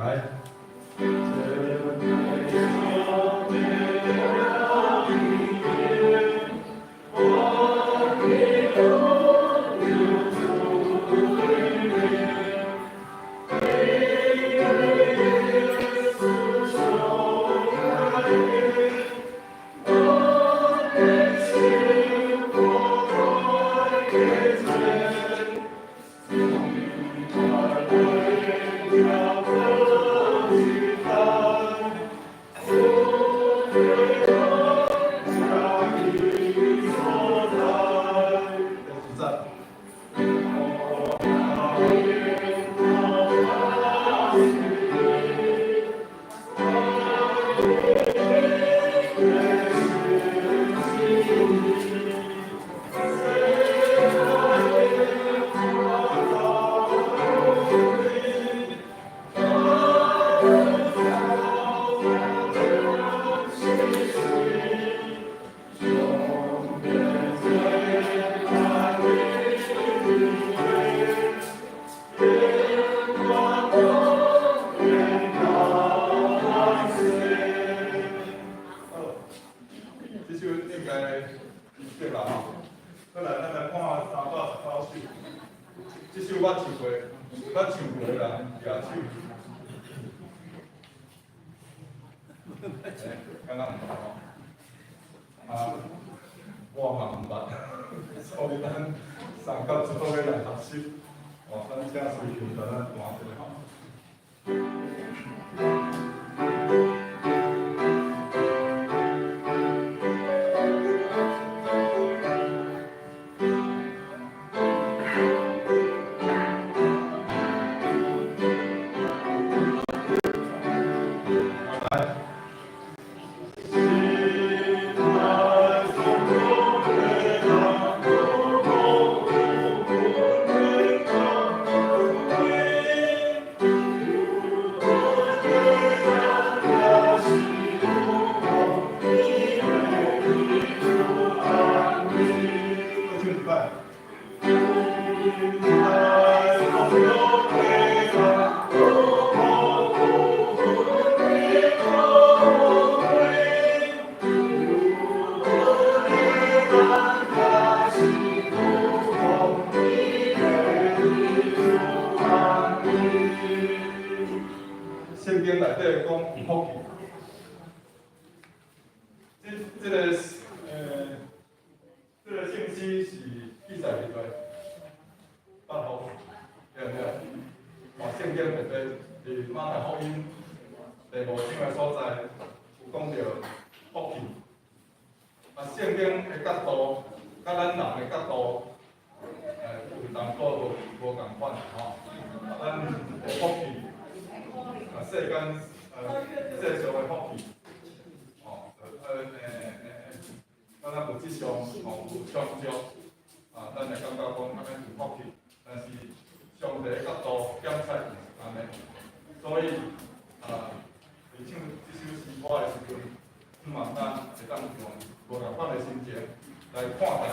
來。這首應該對啦吼。過來，咱來看319首。這首捌唱過，捌唱過啦，舉手。欸，敢若毋捌吼？啊，我嘛毋捌，所以咱三甲做伙來學習。哦，咱請隨琴共咱彈一下吼。來。閣唱一擺。聖經內底講有福氣，這個聖詩是記載佇佗？八福，對毋對？哦，聖經特別佇馬太福音第五章的所在有講著福氣。啊，聖經的角度，佮咱人的角度，有淡薄無仝款吼。啊，咱的福氣，啊，世間世上的福氣，哦，敢若物質上吼有充足，啊，咱會感覺講按呢有福氣，但是上帝的角度檢測毋是按呢，所以啊，佇唱這首詩歌的時陣，希望咱會當用無仝款的心情來看待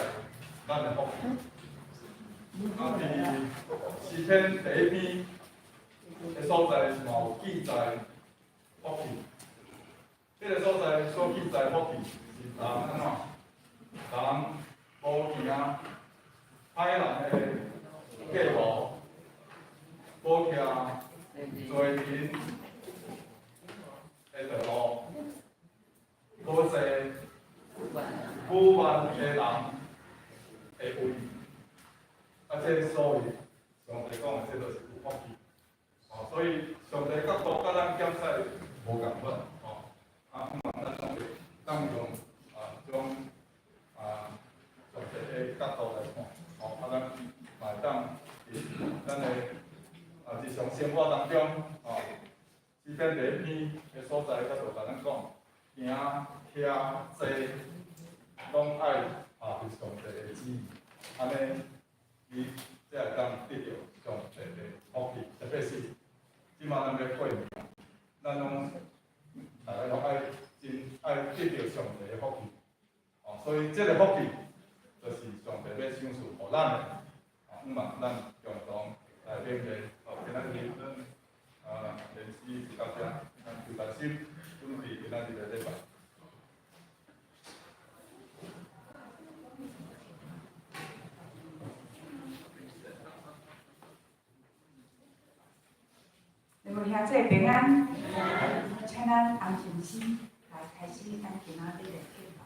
咱的福氣。啊，佇詩篇第一篇的所在嘛有記載福氣，這个所在所記載福氣是人按怎？人無行歹人的計謀，無徛罪人的道路，無坐愚頑的人的位。啊，這所謂上帝講的，這就是有福氣。哦，所以上帝角度佮咱檢測無仝款，哦。啊，希望咱攏會當用啊，將啊上帝的角度來看，哦，啊，咱嘛會當佇咱的啊日常生活當中，哦，詩篇第一篇的所在，佮就共咱講，行、徛、坐，攏愛合佇上帝的旨意，按呢，你才會當得著上帝的福氣。特別是這馬咱欲過年，咱攏逐家攏愛真愛得著上帝的福氣，哦，所以這個福氣就是上帝欲賞賜予咱的，哦，希望咱共同來勉勵，哦，今仔日咱啊連師就到遮，咱就專心準備今仔日的禮拜。你們兄弟平安，請咱安靜心來開始咱今仔日的敬拜。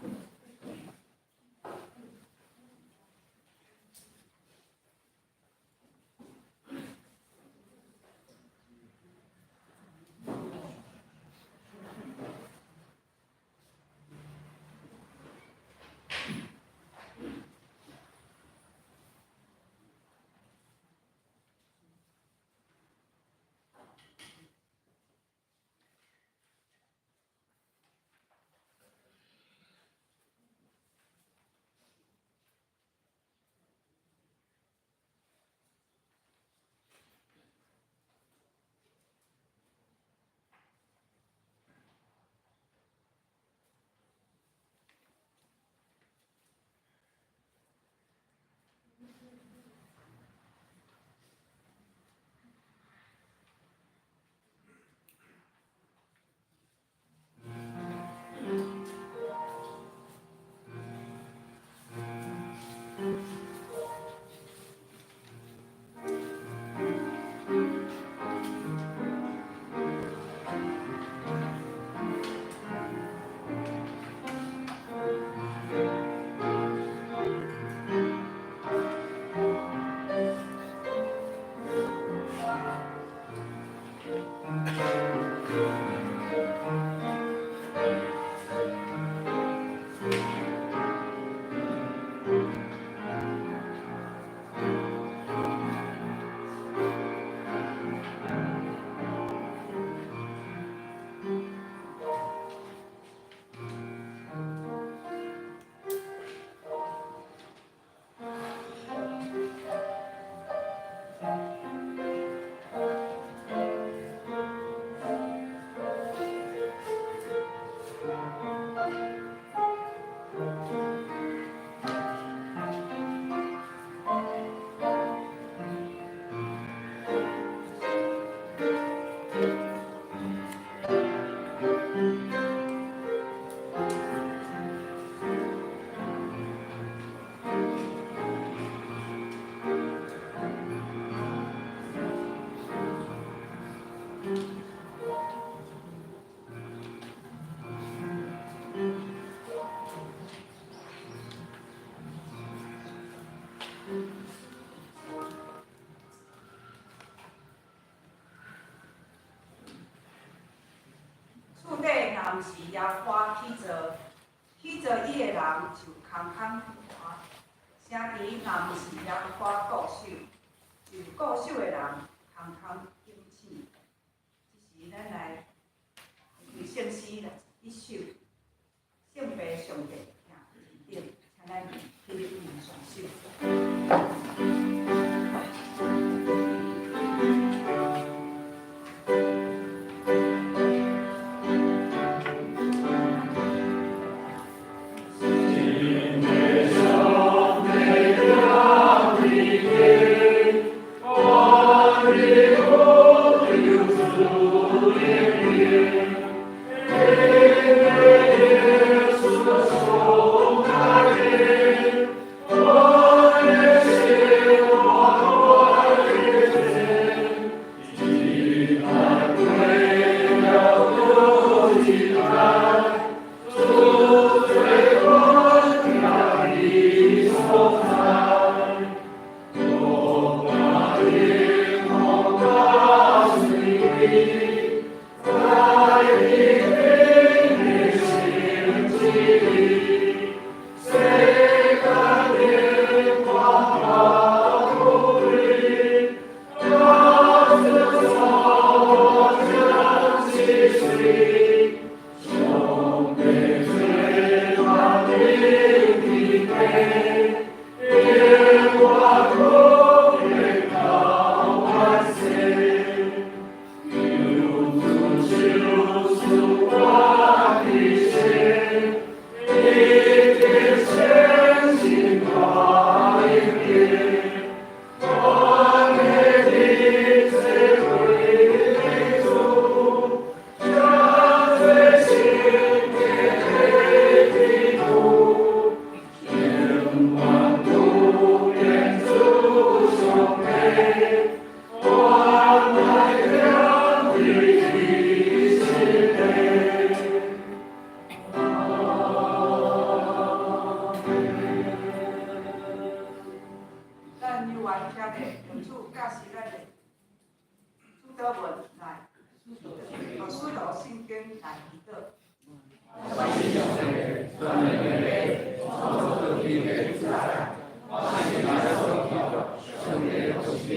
厝底若毋是耶和華起造，起造伊的人就空空活；城池若毋是耶和華固守，就固守的人空空警醒。這時，咱來為聖詩六十一首，聖父上帝徛前頂，請咱起立雙手。聖經來祈禱。我信上帝，全能的父，創造天地的主宰。我信耶穌基督，上帝的獨生子，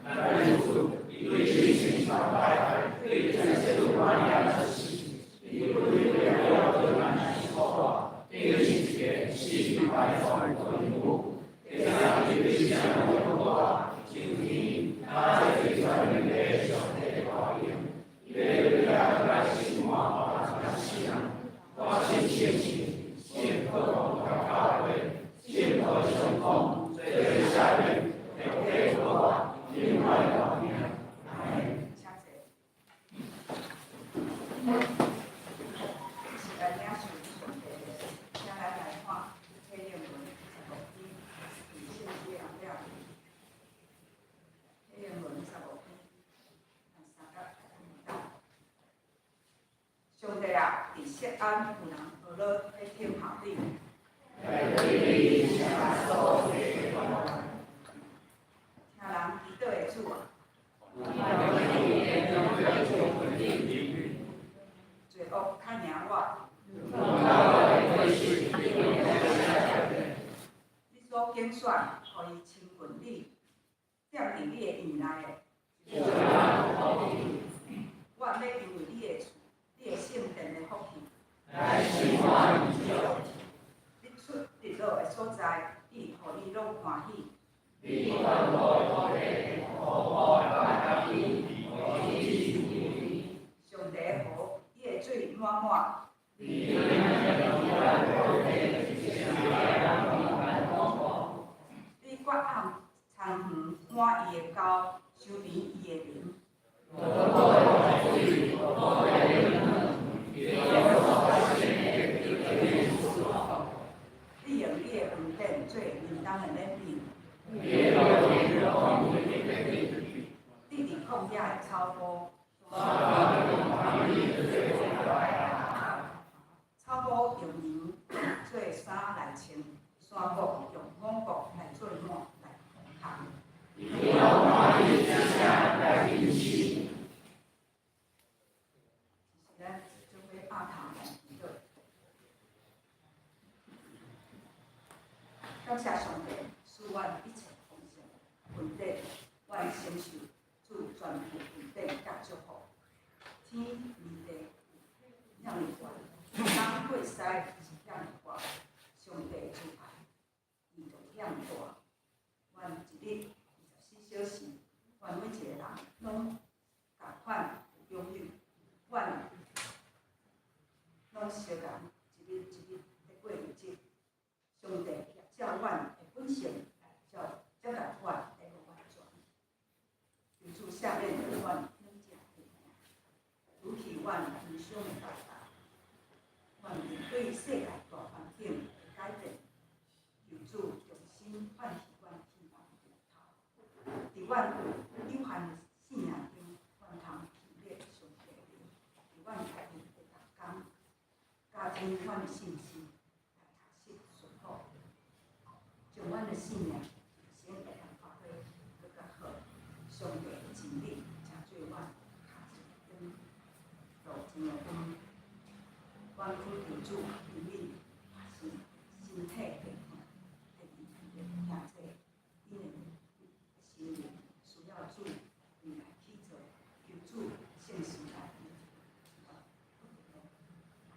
咱的主，伊對聖神大愛，對真聖瑪利亞出世，伊為了對咱受苦，釘十字架，死埋葬歸母，第三日對聖復活，升天，駕坐全能的上帝大榮，伊欲來審判活人死人。我信聖神，信各國教會，信徒相通，罪赦免，肉體復活，永遠活命。請坐。是來領受上帝的，請咱來看啟應文15篇，聖經後壁。啟應文15篇，三節五節。上帝啊，佇錫安有人呵咾咧等候你。來對你所聽人祈禱的主啊，罪惡較贏我。你所揀選，予伊親近你，踮佇你的院內的。阮欲因為你的厝，你的聖殿的福氣。日出日落的所在，你予伊攏歡喜。你上帝的河，伊的水滿滿。你割暗田園滿伊的溝，收肥伊的林。你用你的恩典做眠冬的暖被。你佇曠野的草坡。草埔用羊做衫來穿，山谷用五穀來做抹來烘。是咱做伙阿頭來祈禱。感謝上帝賜阮一切豐盛恩典，阮承受主全備恩典佮祝福。天暝地有遐爾懸，東過西是遐爾闊，上帝慈愛伊就遐爾大。願一日24小時，願每一個人攏仝款有擁有，願攏相仝一日一日咧過日子。上帝照阮的本性來照接待阮的無完全。求主赦免阮軟弱的命，除去阮思想的敗壞，願面對世界大環境的改變，求主重新喚起阮希望的念頭。佇阮有限的生命中，阮通經歷上帝的靈，佇阮家己的逐工，加添阮的信心來學習順服，將阮的生命先會當發揮閣較好。上帝的真理，成做阮跤前燈，路前的光。阮懇求主憐憫百姓身體健康，特別特別兄弟，𪜶的心靈需要主來去做，求主聖神來醫治，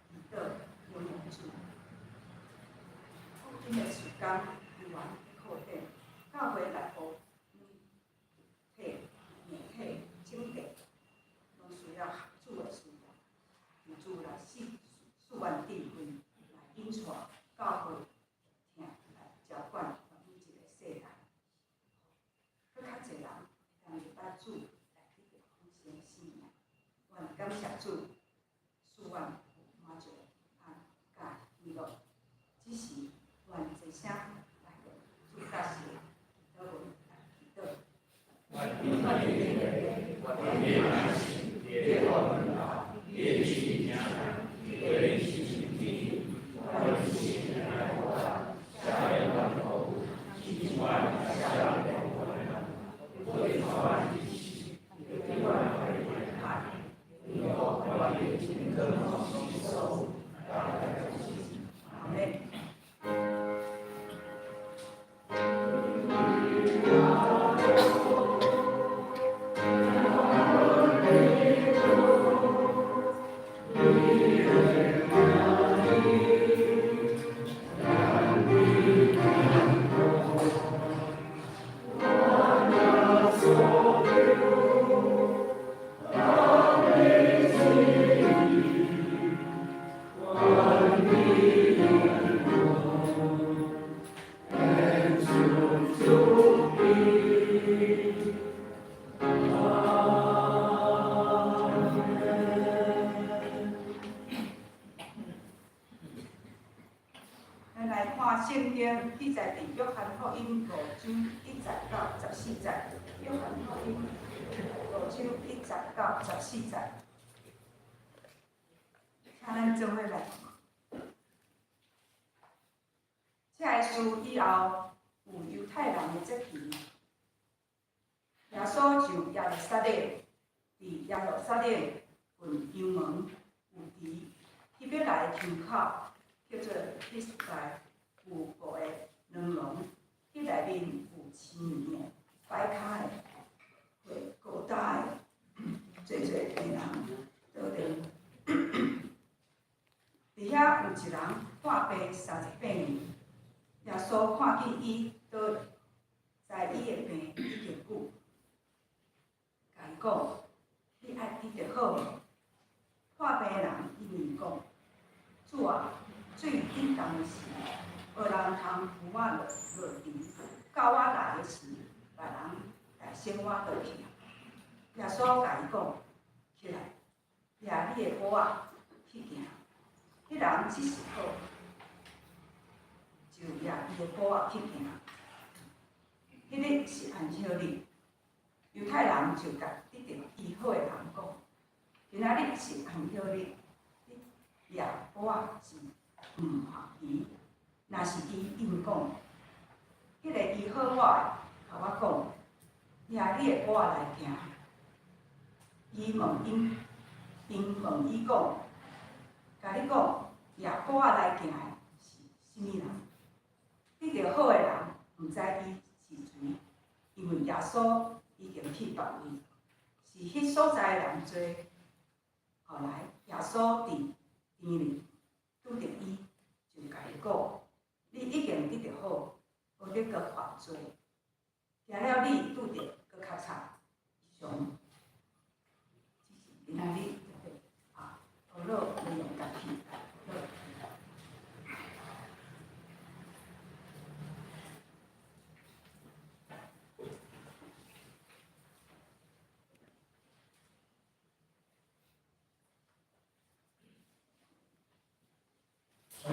祈禱榮耀主。今日事工猶原咧擴展，教會內部軟體、硬體、整體，攏需要主的需要，求主來賜賜阮智慧，來引帶教會疼來澆灌阮每一個世代，閣較濟人會當入捌主來得著豐盛的生命。阮感謝主，賜阮有滿足平安佮喜樂。這時，阮齊聲來用主教示的禱文來祈禱。聖經記載佇約翰福音五章一節到十四節。約翰福音五章一節到十四節，請咱做伙來讀。這个事以後，有猶太人的節期，耶穌上耶路撒冷，佇耶路撒冷近羊門有池，希伯來腔口叫做彼斯大，有五个長廊，彼內面有青年的、跛跤的、或高焦的，濟濟病人倒佇。佇遐有一人破病38年，耶穌看見伊倒知伊的病已經久，共伊講：你愛得著好無？破病的人應伊講：主啊，水振動的時，無人通扶我落落池，到我來的時，別人來先我落去。耶穌共伊講：起來，掠你的布仔去行。彼人即時好，就掠伊的布仔去行。彼日是安息日，猶太人就共得著醫好的人講：今仔日是安息日，你掠布仔是毋合宜。若是伊應講，彼个醫好我的，共我講，掠你的布仔來行。伊問𪜶，𪜶問伊講，共你講，掠布仔來行的是啥物人？得著好的人毋知伊是誰，因為耶穌已經去別位，是彼所在的人濟。後來耶穌佇殿裡拄著伊，就共伊講：你已經得著好，無得閣犯罪，驚了你拄著閣較慘。以上，這是今仔日啊，學樂內容家己來。好。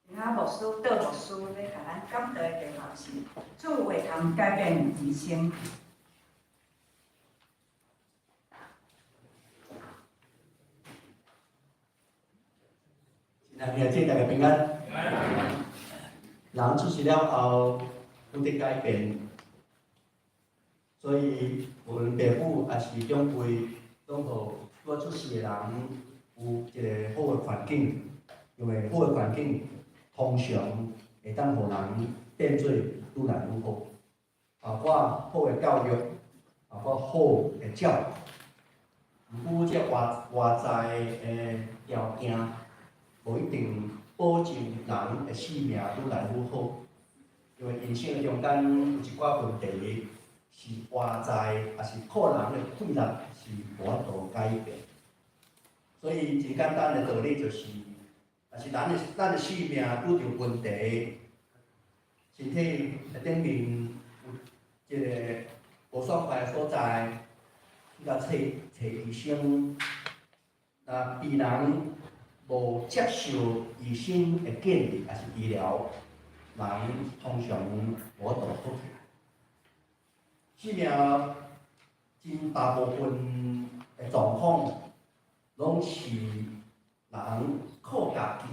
今仔牧師趙牧師欲共咱講道的題目是主話通改變人生。親愛的兄弟，大家平安。人出世了後，有得改變，所以無論爸母抑是長輩，攏予拄仔出世的人有一个好的環境，因為好的環境通常會當予人變做愈來愈好，包括好的教育，包括好的照顧。毋過，這外在的條件，無一定保證人的生命愈來愈好，因為人生中間有一寡問題是外在，抑是靠人的氣力是無法度改變。所以真簡單的道理就是，若是咱的生命拄著問題，身體的頂面有一个無爽快的所在，去共揣揣醫生，若病人無接受醫生的建議，抑是治療，人通常無法度好起來。生命真大部分的狀況，攏是人靠家己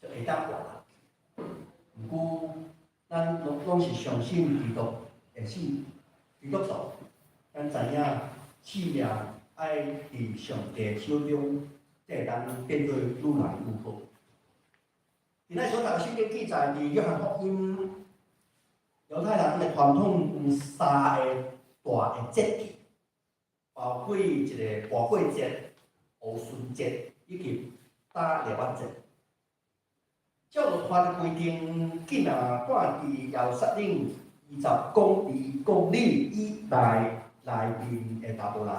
就會當活落去。毋過，咱攏是相信基督的信基督徒，咱知影生命愛佇上帝手中，才會當變做愈來愈好。今仔所讀的聖經記載，佇約翰福音，猶太人的傳統有三个大的節期，包括一个住過節、五旬節以及打獵仔節。照律法的規定，囝仔住佇耶路撒冷20公里以內內面的查埔人，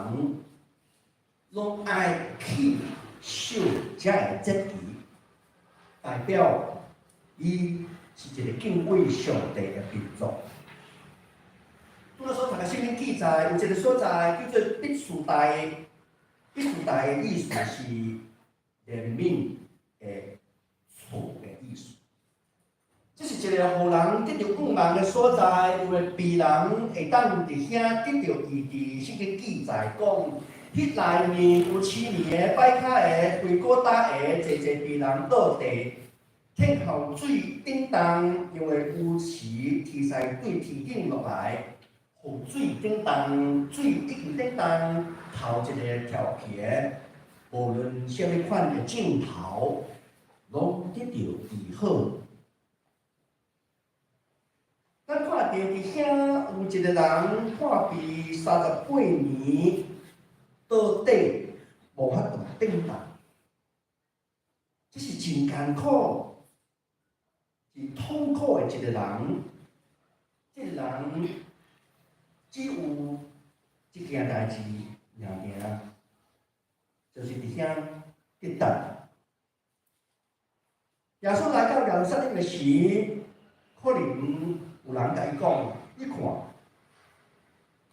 攏愛去守這个節期，代表伊是一个敬畏上帝的民族。拄仔所讀的聖經記載，有一个所在叫做彼斯大，彼斯大的意思是憐憫的厝的意思。這是一个予人得著盼望的所在，因為病人會當佇遐得著醫治。聖經記載講，彼內面有痴耳的、跛跤的、腓骨焦的，濟濟病人倒地，等候水振動，因為有池天使對天頂落來，予水振動，水已經振動，頭一个跳起的，無論啥物款的症頭，攏得著醫好。咱看著佇遐有一个人破病38年，倒底無法度振動，這是真艱苦、真痛苦的一个人。這個人只有一件代誌，爾爾，就是佇遐伫等。耶穌來到耶路撒冷的時，可能有人共伊講：你看，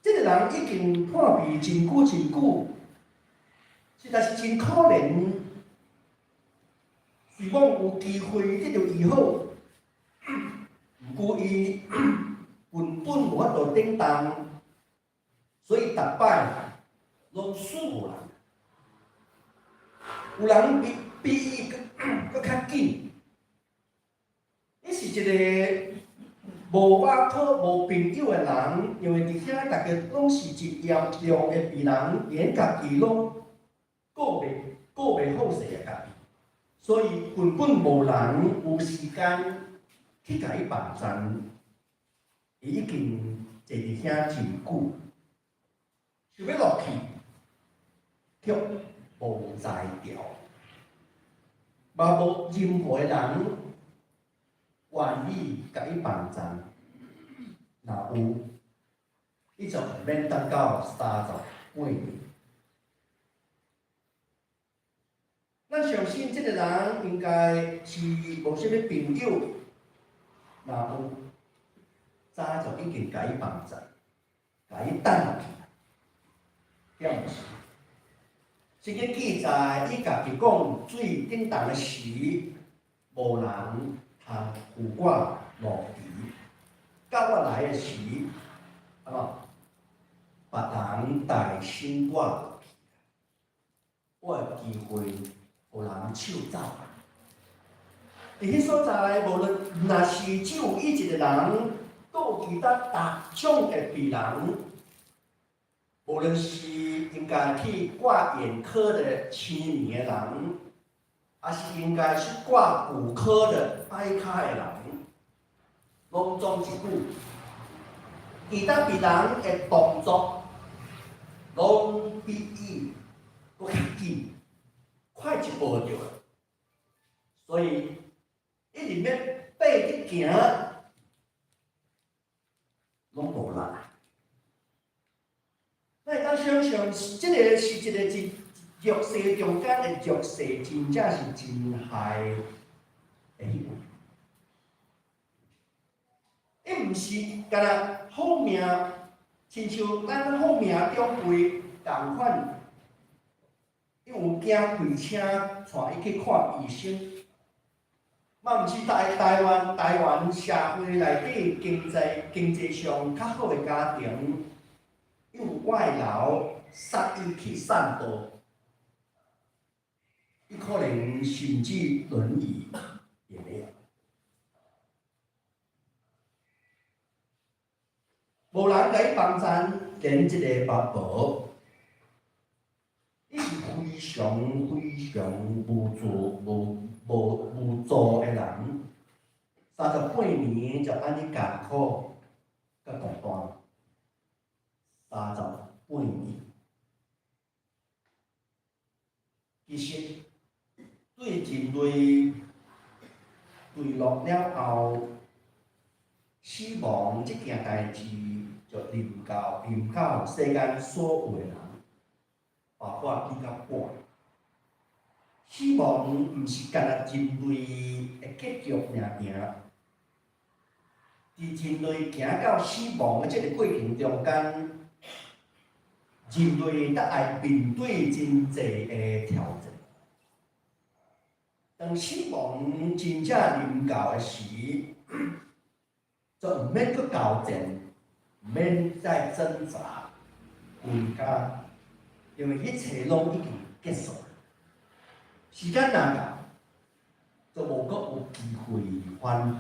這個人已經破病真久真久，實在是真可憐。希望有機會得著醫好，毋過伊根本無法度振動，所以逐擺攏死無人。有人比伊閣較緊，伊是一个無倚靠、無朋友的人，因為佇遐逐家攏是真嚴重的病人，連家己攏顧袂好勢啊家己，所以根本無人有時間去共伊幫贊。伊已經坐佇遐真久，想欲落去，卻無才調，嘛無任何人願意共伊幫贊。若有，伊就毋免等到38年。咱相信這个人應該是無啥物朋友，若有，早就已經共伊幫贊，共伊等落去，敢毋是？聖經記載，伊家己講，水振動的時，無人通扶我落池；到我來的時，啊無，別人代先我落去，我的機會予人搶走。佇彼所在，無論若是只有伊一個人，閣有其他逐種的病人，無論是應該去掛眼科的痴迷的人，抑是應該去掛骨科的擺跤的人，攏總一句，其他病人的動作，攏比伊閣較緊，快一步就對了。所以，一直欲爬去行，攏無力。咱會當想像，這个是一个真弱勢中間的弱勢，真正是真害的彼位。伊毋是干焦好命，親像咱好命長輩仝款，伊有囝開車帶伊去看醫生，嘛毋是台灣社會內底經濟上較好的家庭，有外勞送伊去散步，伊可能甚至輪椅也沒有。無人共伊幫贊，連一个嘛無。伊是非常非常無助、無助的人，38年就按呢艱苦佮孤單。38年，其實對人類墜落了後，死亡這件代誌就臨到世間所有的人，包括你佮我。死亡毋是干焦人類的結局爾爾，佇人類行到死亡的這个過程中間，人類得愛面對真濟的挑戰。當死亡真正臨到的時，就毋免閣交戰，毋免再掙扎、規家，因為一切攏已經結束。時間若到，就無閣有機會反悔，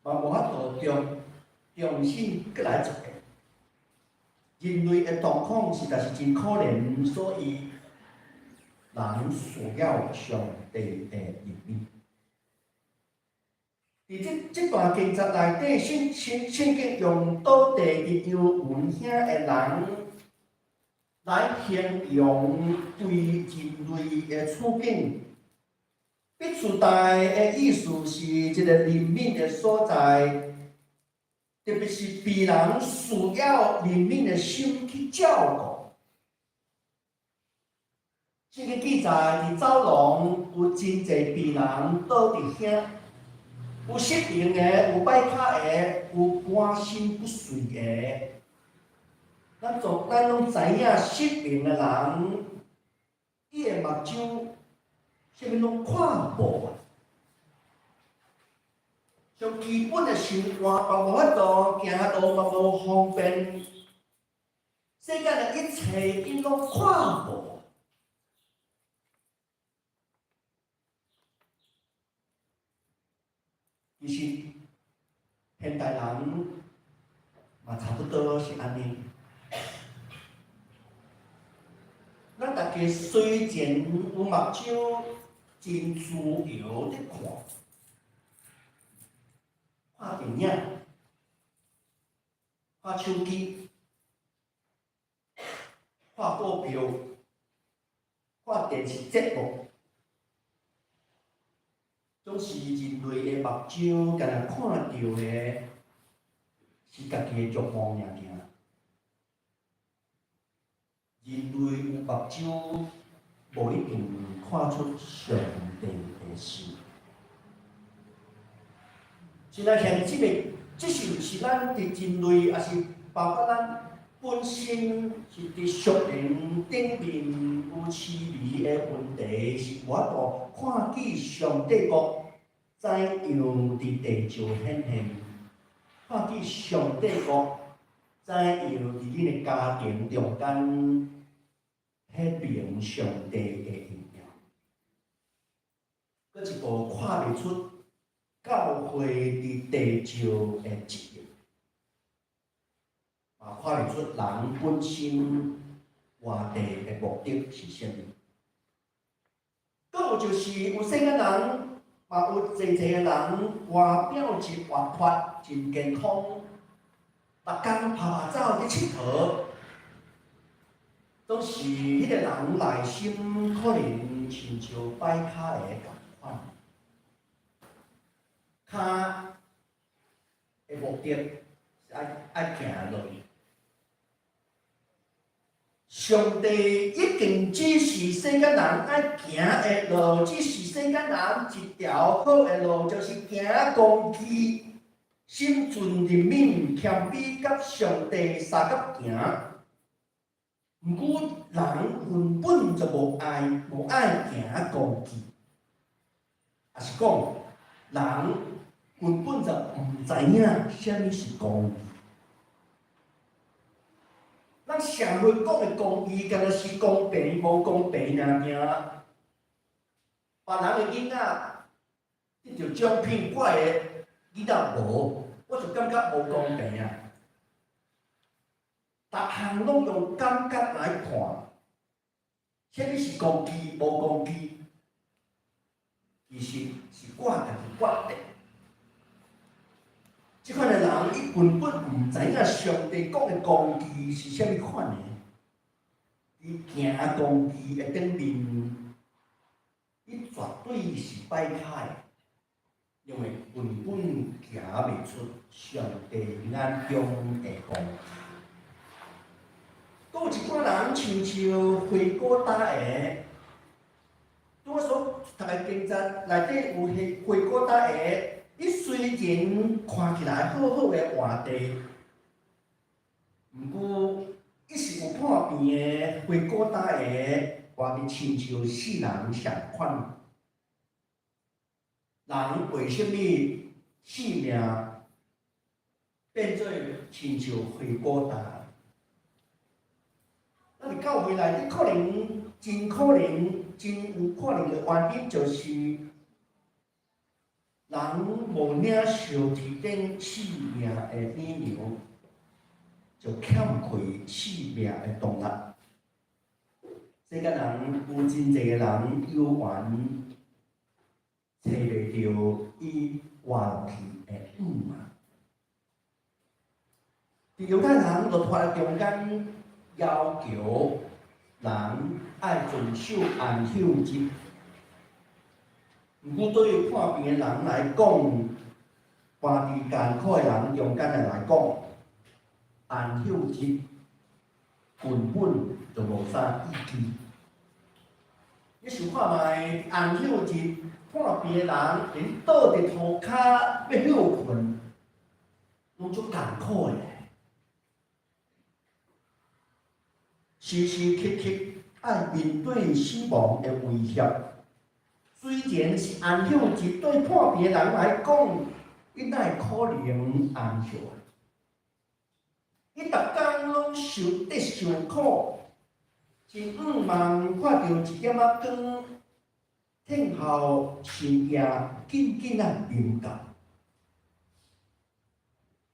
嘛無法度重新閣來一遍。人類的狀況實在是真可憐，所以人需要上帝的憐憫。佇這段經節內底，聖經用倒地佇羊勻遐的人來形容對人類的處境。伯賽大的意思是一个憐憫的所在，特別是病人需要憐憫的心去照顧。聖經記載，佇走廊有真濟病人倒佇遐，有失明的，有擺跤的，有半身不遂的。咱攏知影，失明的人，伊的目睭啥物攏看無啊。上基本的生活嘛無法度，行路嘛無方便，世間的一切𪜶攏看無。其實現代人嘛差不多是按呢。咱大家雖然有目睭真自由佇看，看電影、看手機、看股票，看電視節目，總是人類的目睭，干焦看著的是家己的慾望爾爾。人類有目睭，無一定看出上帝的心。真來現實的，這是毋是咱佇人類，抑是包括咱本身是佇屬靈頂面有痴迷的問題，是無法度看見上帝國怎樣佇地上顯現，看見上帝國怎樣佇恁的家庭中間顯明上帝的榮耀。閣一步看袂出教會佇地上的責任，嘛看袂出人本身活地的目的是啥物。閣有就是有世間人，嘛有濟濟个人外表真活潑、真健康，逐工拍拍走佇𨑨迌，總是彼個人內心可能親像擺跤的仝款，跤的目的是愛愛行落去。上帝已經指示世間人愛行的路，指示世間人一條好的路，就是行公義、心存憐憫、謙卑，佮上帝相佮行。毋過人根本就無愛，無愛行公義，抑是講人根本就毋知影啥物是公義。咱社會講的公義，敢若是公平無公平爾爾。別人的囡仔得著獎品，我的囡仔無，我就感覺無公平啊！逐項攏用感覺來看，啥物是公義、無公義，其實是我家己決定。這款的人，伊根本毋知影上帝講的公義是啥物款的。佇行公義的頂面，伊絕對是擺跤的，因為根本行袂出上帝眼中的公義。閣有一寡人親像花果焦的，拄我所讀的經節內底有彼花果焦的。伊雖然看起來好好的活地，毋過伊是有破病的花果焦的，活佇親像死人仝款。人為啥物性命變做親像花果焦？咱佇教會內底可能真可能真有可能的原因就是，人無領受天頂賜命的奶糧，就欠缺賜命的動力。世間人有真濟个人猶原揣袂著伊活落去的向望。佇猶太人律法中間要求人愛遵守安息日。毋過對於破病的人來講，活佇艱苦的人中間的來講，安息日根本就無啥意義。你想看覓，安息日破病的人連倒佇塗跤欲歇睏，攏足艱苦的。時時刻刻愛面對死亡的威脅。雖然是安息日，對破病的人來講，伊哪會可能安息啊？伊逐工攏受得受苦，真向望看著一點仔光，等候深夜緊緊仔臨到。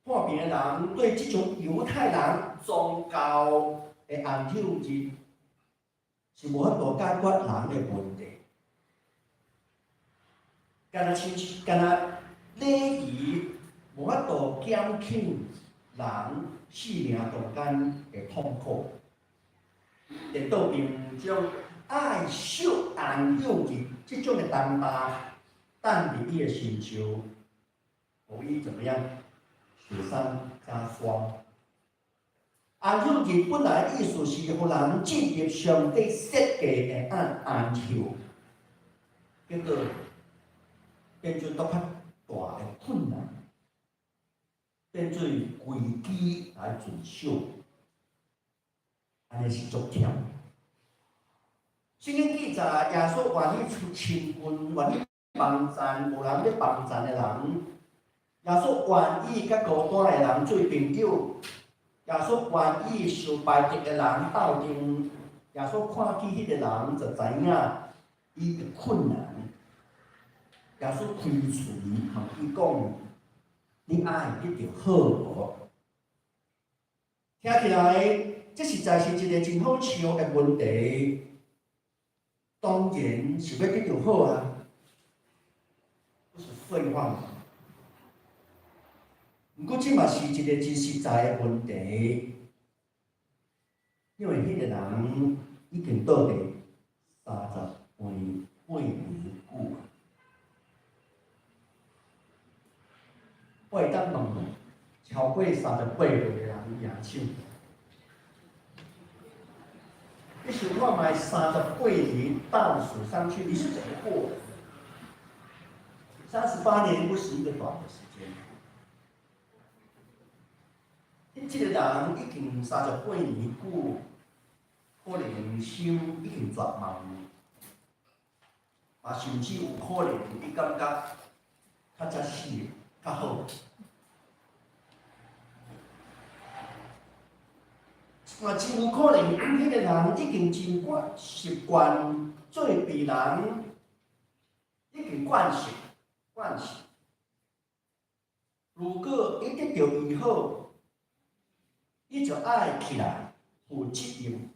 破病的人對這種猶太人宗教的安息日，是無法度解決人的問題。敢若親像，敢若禮儀無法度減輕人性命中間的痛苦。顛倒並將愛愛惜安息日這種的擔擔，擔佇伊的身上，予伊怎麼樣？雪上加霜。安息日本來意思是予人進入上帝設計的安息，結果變做閣較大的困難，變做規矩來遵守，按呢是足忝。聖經記載，耶穌願意出親近，願意幫贊無人欲幫贊的人。耶穌願意佮孤單的人做朋友。耶穌願意受排斥的人鬥陣。耶穌看見彼個人就知影伊的困難。耶穌開喙問伊講：你愛得著好無？聽起來，這實在是一個真好笑的問題。當然是欲得著好啊，不是廢話嗎？毋過這嘛是一個真實在的問題，因為彼個人已經倒佇38年久啊。我會當問超過38歲的人舉手。你想看覓三十八年倒數上去，你是怎麼過的？38年不是一個短的時間。你這個人已經三十八年久，可能心已經絕望，嘛甚至有可能你感覺較早死較好。嘛真有可能，彼個人已經真慣習慣做病人，已經慣勢慣勢。如果伊得著醫好，伊就愛起來負責任，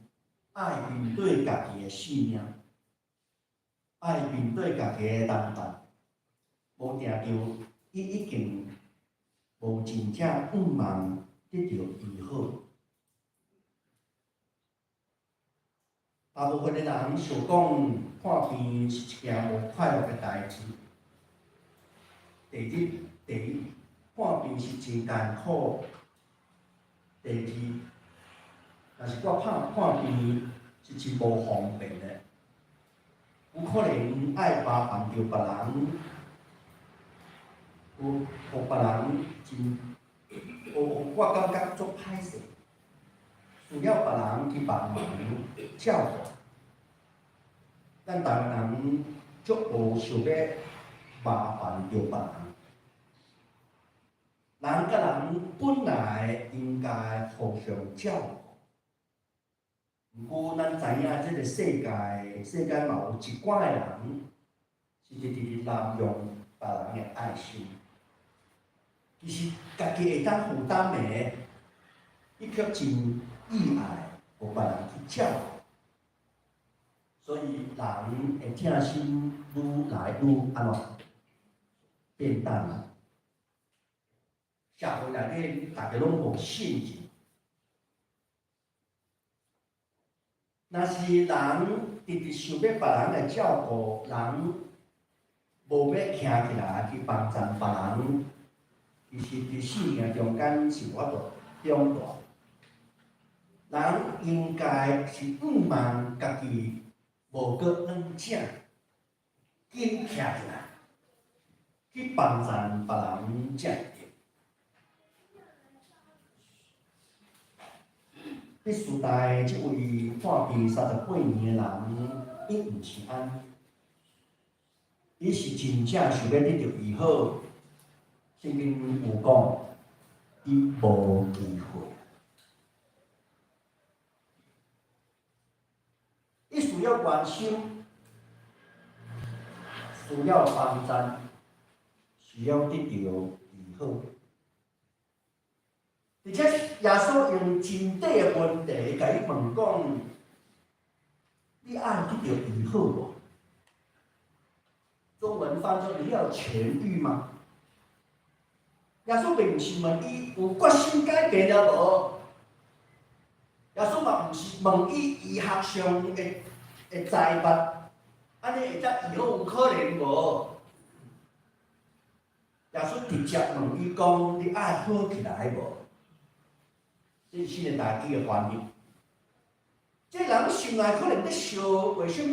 愛面對家己的性命，愛面對家己的擔當。無定著，伊已經無真正向望得著醫好。大部分的人想講看病是一件無快樂的代誌。第一，第一，看病是真艱苦。第二，若是我看看病是真無方便的，有可能愛麻煩著別人，有予別人真，予我感覺足歹勢。需要別人去幫忙照顧，咱台灣人足無想欲麻煩著別人。人佮人本來應該互相照顧，毋過咱知影這個世界，世間嘛有一寡的人是直直佇濫用別人的愛心。其實家己會當負擔的，伊卻真意愛予別人去照顧，所以人的疼心愈來愈按怎變淡啦。社會內底大家攏無信任，若是人直直想欲別人來照顧，人無欲徛起來去幫贊別人，其實佇生命中間是無法度長大。人應該是向望家己無閣軟正，緊徛起來去幫贊別人才會。彼時代這位看病三十八年的人，伊毋是按呢，伊是真正想欲得著醫好。聖經有講，伊無機會。伊需要關心，需要幫贊，需要得著醫好。而且耶穌用真短的問題共伊問講：你愛得著醫好無？中文翻做：你要痊癒嗎？耶穌並毋是問伊有決心改變了無？耶穌嘛毋是問伊醫學上的的财物，按呢會才醫好有可能無？耶穌直接問伊講：你愛好起來無？這是新的台語的翻譯。這人心內可能咧想，為啥物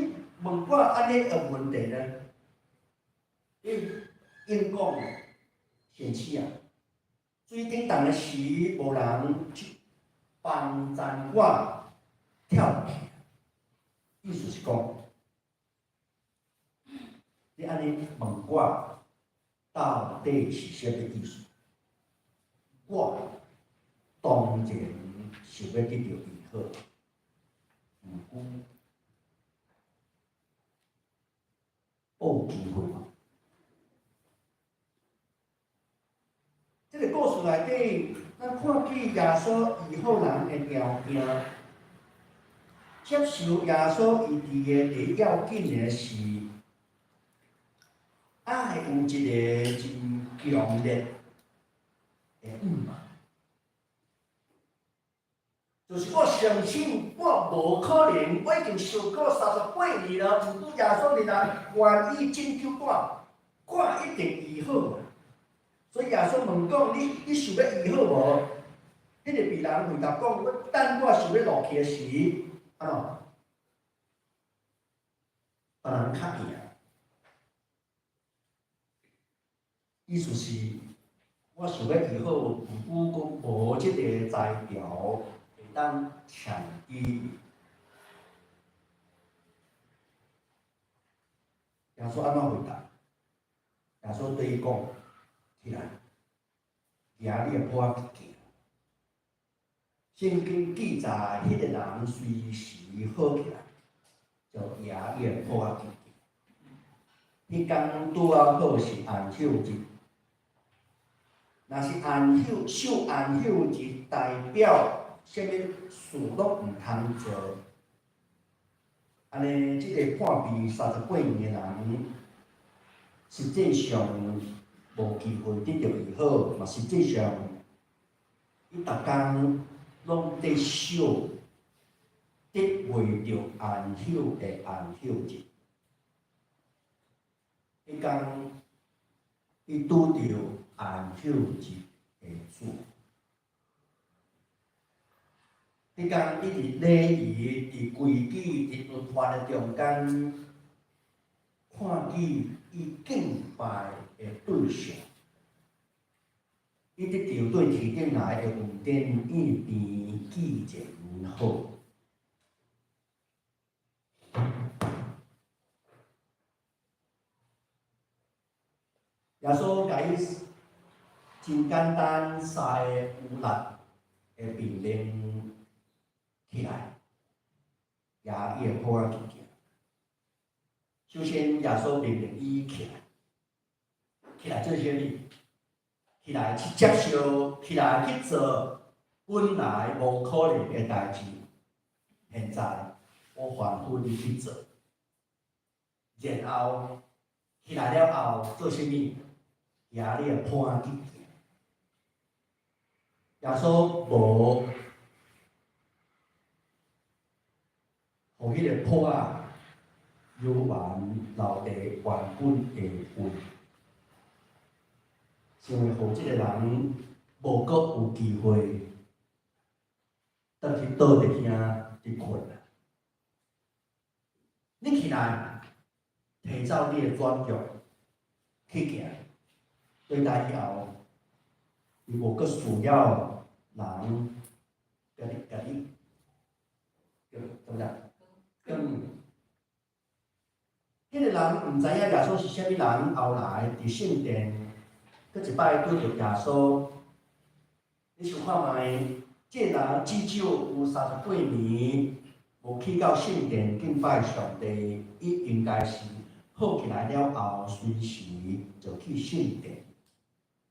問我按呢个問題呢？伊應講，先生啊，水頂重的時，無人去幫贊我跳起。意思是講，你按呢問我，到底是啥物意思？我當然想欲得著醫好，毋過有機會無？這个故事內底，咱看見耶穌醫好人的條件，接受耶穌醫治的第一要緊的是，愛有一个真強烈的向望，就是我相信我無可能，我已經受苦38年了，毋過耶穌你若願意拯救我，我一定醫好。所以耶穌問講：你你想欲醫好無？彼个病人回答講：我等我想欲落去的時，按怎？別人較贏。意思是，我想欲醫好，毋過閣無這个才調會當搶伊。耶穌按怎回答？耶穌對伊講：起來，舉你的跛仔去行。聖經記載，彼个人隨時好起來，就舉伊的跛仔去行。彼工拄仔好是安息日，若是安息守安息日，代表啥物事攏毋通做。按呢，這个破病38年的人，實際上無機會得著醫好，嘛實際上，伊逐工攏佇守，得袂著安息的安息日。彼工，伊拄著安息日的主。彼工伊佇禮儀、佇規矩、佇律法的中間，看見伊敬拜的對象，伊得著對天頂來的恩典變既然好。耶穌共伊真簡單三個有力的命令起來，舉伊的跛仔去行。首先，耶穌命令伊起來，起來做啥物？起來去接受，起來去做本來無可能的代誌。現在我吩咐你去做，然後起來了後做啥物？舉你的跛仔去行。耶穌無予彼个跛仔猶原留佇原本的位，想欲予這个人無閣有機會轉去倒佇遐佇睏啊！你起來，提走你的轉杖去行，對來以後，伊無閣需要人共你共你，怎麼講？跟彼个人毋知影耶穌是啥物人，後來佇聖殿，閣一擺拄著耶穌，你想看覓？這个人至少有38年無去到聖殿敬拜上帝，伊應該是好起來了後，隨時就去聖殿。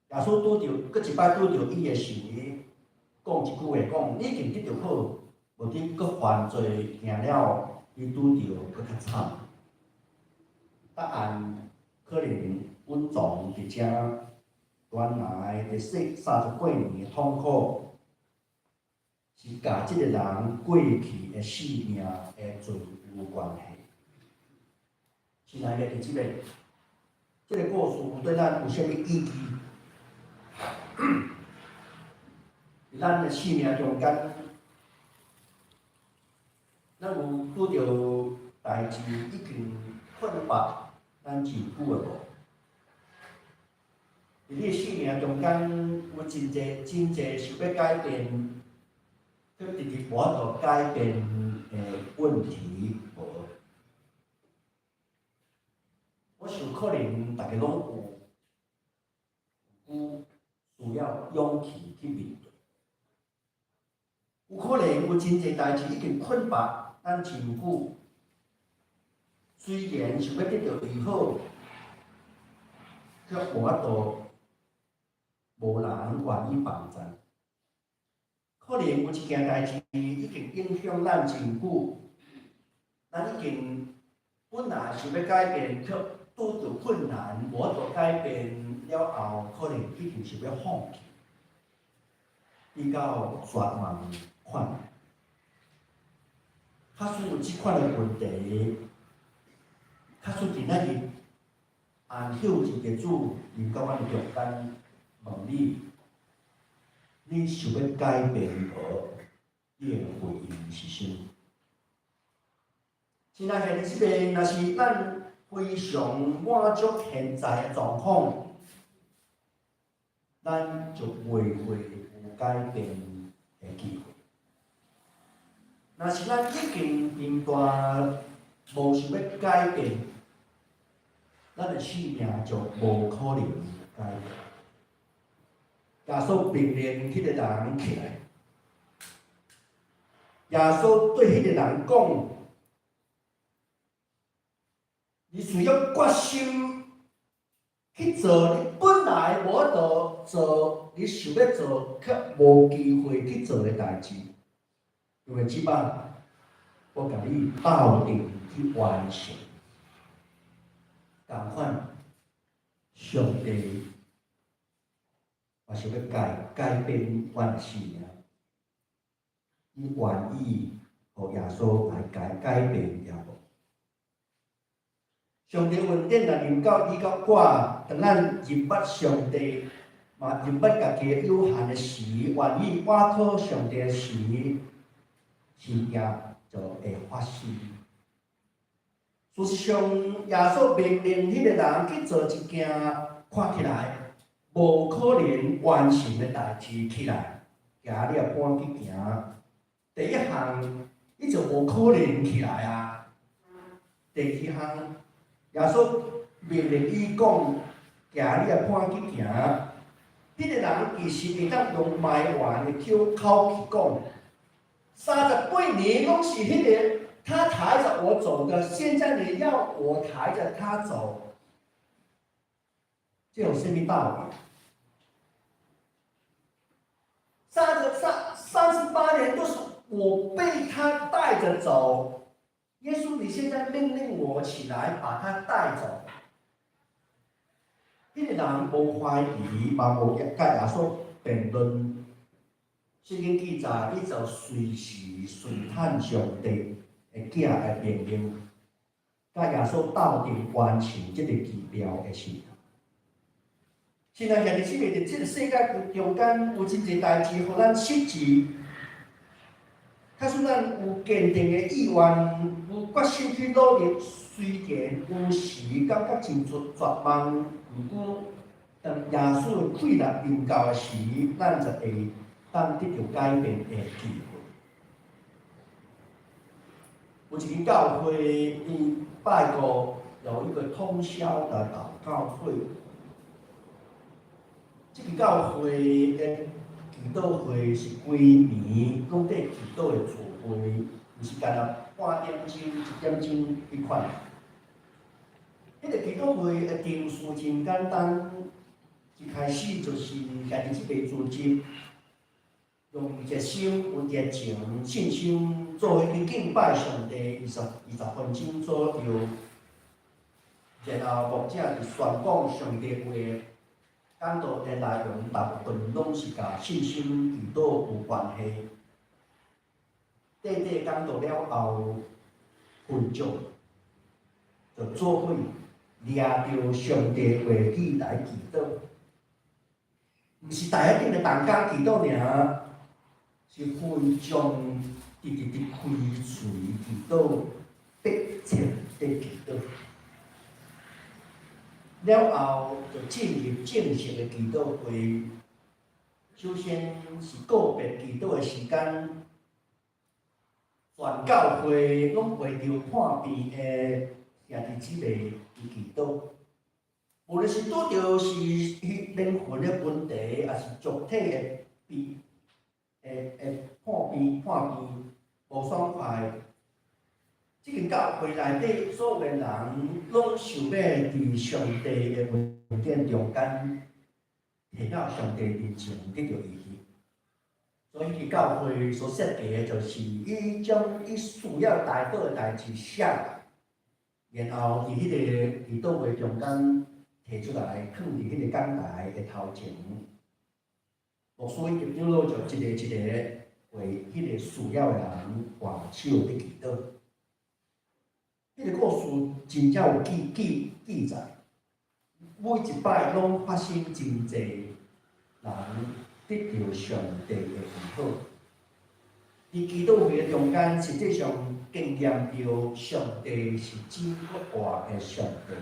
耶穌拄著，閣一擺拄著伊的時，講一句話講：你已經得著好，無你閣犯罪，行了，伊拄著閣較慘。答案可能隱藏佇遮，原來佇說38年的痛苦，是佮這个人過去的性命的罪有關係。親愛的弟兄姊妹，這个故事對咱有啥物意義？佇咱的生命中間，咱有拄著代誌已經困縛咱真久的無？佇你的生命中間，有真濟真濟想欲改變，卻直直無法度改變的問題無？我想可能逐家攏有，有需要勇氣去面對。有可能有真濟代誌已經困縛咱真久，雖然想欲得著醫好，卻無法度，無人願意幫贊。可能有一件代誌已經影響咱真久，咱已經本來想欲改變，卻拄著困難，無法度改變了後，可能已經想欲放棄，比較絕望款。假使有這款的問題，假使今仔日安息日的主臨到阮的中間，問你，你想欲改變無？你的回應是啥物？親愛兄弟姊妹，若是咱非常滿足現在的狀況，咱就袂會有改變的機會。若是咱已經貧惰，無想欲改變，咱的生命就無可能改變。耶穌命令彼個人起來，耶穌對彼個人講：你需要決心去做你本來無法度做，你想欲做卻無機會去做的代誌，因為這擺我共你鬥陣去完成。仝款，上帝也想欲改改變阮的生命，你願意予耶穌來改改變也無？上帝恩典若臨到你佮我，當咱認捌上帝，嘛認捌家己有限的時，願意倚靠上帝時，神蹟就會發生。事實上，耶穌命令彼個人去做一件看起來無可能完成的代誌起來，行你的伴去行。第一項，伊就無可能起來啊。第二項，耶穌命令伊講，行你的伴去行。彼個人其實會當用埋怨的口口氣講，38年攏是彼個他抬著我走的，現在你要我抬著他走，這有啥物道理？38年都是我被他帶著走，耶穌，你現在命令我起來把他帶走，彼個人無懷疑，嘛無共耶穌辯論。聖經記載，伊就隨時隨趁上帝的囝的命令，佮耶穌鬥陣完成這個奇妙的事。親愛兄弟姊妹，佇這個世界中間有真濟代誌，予咱失志。假使咱有堅定的意願，有決心去努力，雖然有時感覺真絕絕望，毋過當耶穌的氣力臨到的時，咱就會當得著改變的機會。有一間教會，伊拜五有一個通宵的禱告會。這個教會的祈禱會是規暝攏佇祈禱的聚會，毋是干焦半點鐘、一點鐘彼款。彼個祈禱會的程序真簡單，一開始就是兄弟姊妹組織，用熱心、有熱情、信心做伙去敬拜上帝，20分鐘左右。然後牧者就宣講上帝話。講道的內容大部分攏是佮信心祈禱有關係。短短講道了後，會眾就做伙掠著上帝話語來祈禱，毋是大家頂個同工祈禱爾，是會眾直直佇開喙祈禱，迫切佇祈禱。了後就進入正式的祈禱會。首先是個別祈禱的時間，全教會攏為著破病的兄弟姊妹而祈禱。無論是拄著是靈魂的問題，抑是肉體的病，的破病無爽快。這間教會內底所有的人，攏想欲佇上帝的恩典中間，提到上帝面前得著醫治。所以佇教會所設計的，就是伊將伊需要代禱的代誌寫來，然後佇彼個祈禱會中間提出來，囥佇彼個講台的頭前。牧師以及長老就一个一个為彼個需要的人挽手佇祈禱。彼個故事真正有記載，每一擺攏發生真濟人得著上帝的醫好。佇祈禱會的中間，實際上經驗著上帝是真活的上帝，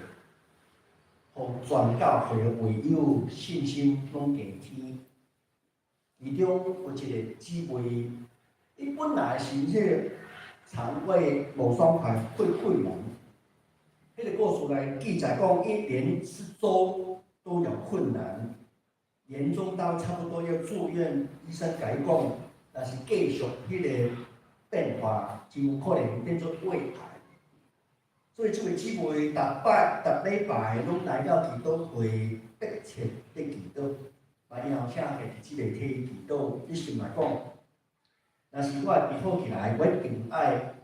予全教會的會友信心攏加添。其中有一個姊妹，伊本來是彼個腸胃無爽快、潰潰瘍。彼個故事來記載講，伊連吃粥都有困難，嚴重到差不多要住院。醫生共伊講，若是繼續彼個變化，真有可能變做胃癌。所以這位姊妹逐擺、逐禮拜攏來到祈禱會，迫切佇祈禱。嘛，以後請兄弟姊妹替伊祈禱，伊心內講：若是我會治好起來，我一定愛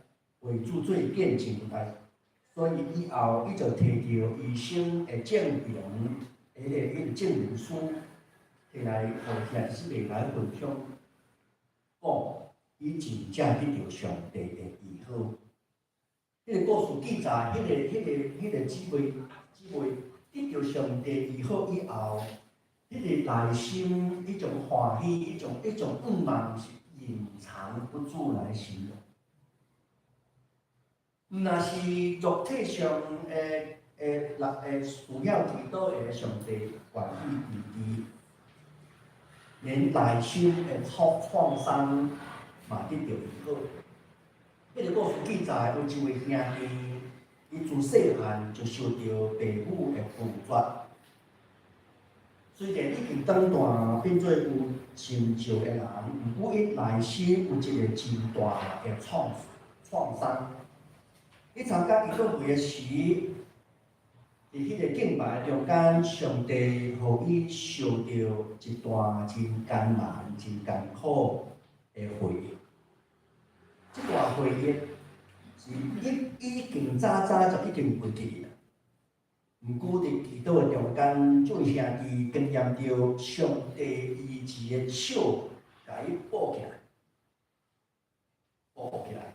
為主做見證來。所以以後，伊就提著醫生的證明，彼個證明書，提來予兄弟姊妹來分享，講伊真正得著上帝的醫好。彼個故事記載，彼個姊妹得著上帝醫好以後，彼個內心彼種歡喜，彼種願望是隱藏不住來形容。毋若是肉體上的需要祈禱的上帝願意醫治，連內心的創傷嘛得著醫好。彼個故事記載，有一位兄弟，伊自細漢就受著父母的拒絕。雖然已經長大變做有成就的人，毋過伊內心有一個真大的創傷。伊參加祈禱會的時，佇彼個敬拜中間，上帝予伊受著一段真艱難、真艱苦的回憶。這段回憶是伊已經早早就已經忘記啦。毋過佇祈禱的中間，這位兄弟經驗著上帝醫治的手，共伊抱起來，抱起來，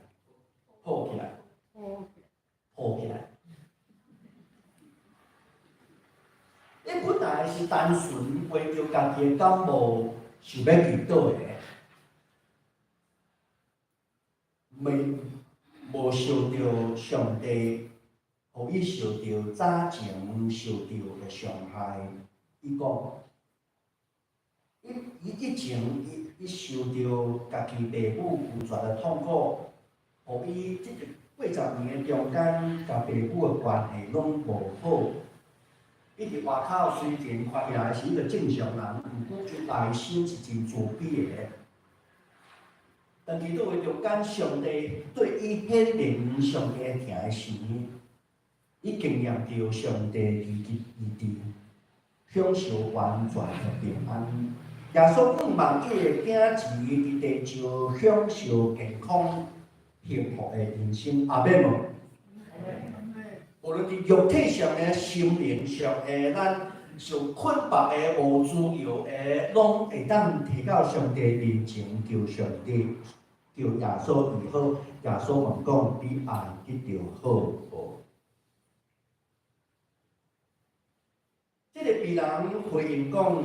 抱起來，抱起來。伊本來是單純為著家己的感冒想欲祈禱的，未無想著上帝予伊受著早前受著的傷害。伊講，伊以前伊受著家己父母拒絕的痛苦，予伊這個幾十年的中間，共父母的關係攏無好。伊佇外口雖然看起來是一個正常人，毋過伊內心是真自卑的。當祈禱會中間，上帝對伊顯明上帝的疼時，伊經驗著上帝醫治，享受完全的平安。耶穌盼望伊的囝兒佇地上享受健康幸福的人生，阿們無？無論佇肉體上的、心靈上的，咱受捆綁的、無自由的，攏會當提到上帝面前求上帝，求耶穌醫好。耶穌問講：你愛得著好無？病人回應講：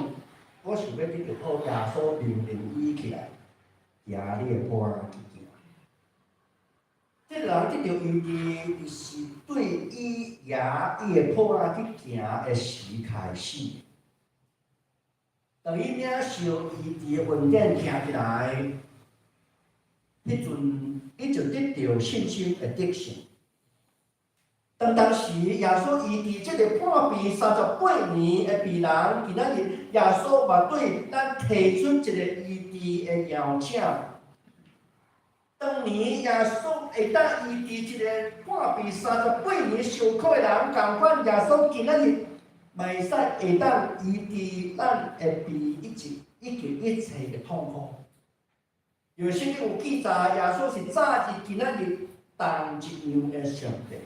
我想欲得著好，耶穌命令伊起來，行你的步仔去行。這個人得著醫治，是對伊舉伊的跛仔去行的時開始。當伊領受醫治的恩典行起來，彼陣伊就得著信心的得勝。當當時耶穌醫治這個破病38年的病人，今仔日耶穌嘛對咱提出一個醫治的邀請。當年耶穌會當醫治一個破病38年受苦的人，仝款耶穌今仔日嘛會使會當醫治咱的病以及以及一切的痛苦。因為聖經有記載，耶穌是昨日、今仔日同一樣的上帝。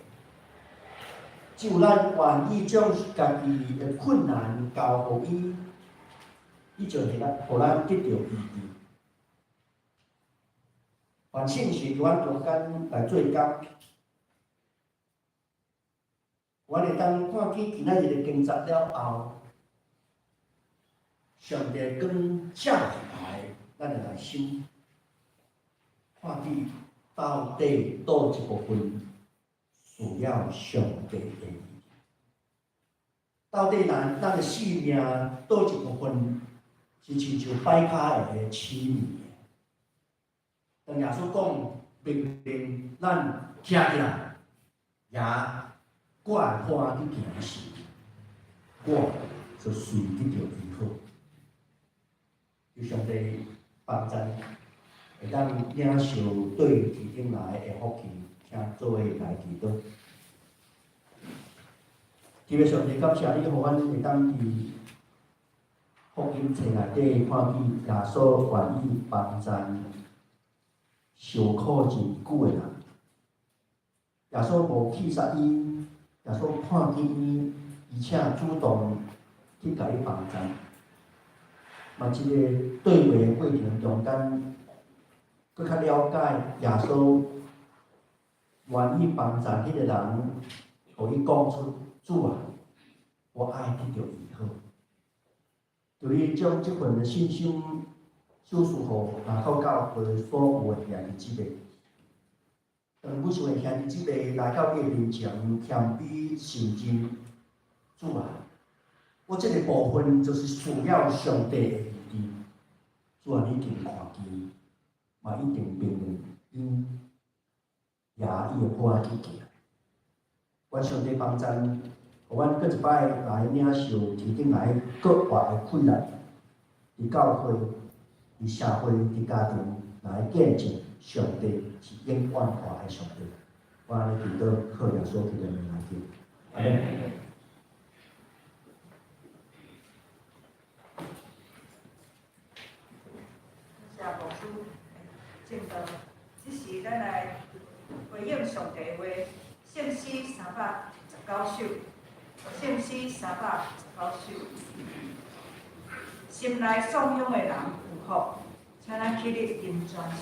只有咱願意將家己的困難交予伊，伊就會來予咱得著醫治。願聖神佇阮中間來做工，阮會當看見今仔日的經節了後，上帝光照入來咱的內心，看見到底佗一部分需要上帝的醫治，到底咱的生命佗一部分是親像擺跤的鼠物。當耶穌講命令咱徛起來，也掛跛去行時，我就隨得著醫好。求上帝幫贊，會當領受對天頂來的福氣，請做伙來祈禱。天父上帝，感謝你，予阮會當佇福音冊內底看見耶穌願意幫贊受苦真久的人。耶穌無棄殺伊，耶穌看見伊，而且主動去共伊幫贊。嘛，這個對話的過程中間，閣較了解耶穌願意幫贊彼個人，予伊講出主啊，我愛得著醫好。求你將這份的信心賞賜予林口教會所有的兄弟姊妹。當每一位兄弟姊妹來到你的面前，謙卑承認主啊，我這個部分就是需要上帝的醫治。主啊，你一定看見，嘛一定命令𪜶舉伊的跛仔去行。願上帝幫贊，予阮閣一擺來領受天頂來閣活的氣力，佇教會、佇社會、佇家庭來見證上帝是永遠活的上帝。我按呢祈禱，靠耶穌基督的名來求，阿們。謝牧師證道，這時咱來回應上帝話，聖詩319首，聖詩319首，心內頌揚的人有福，請咱起立吟全首。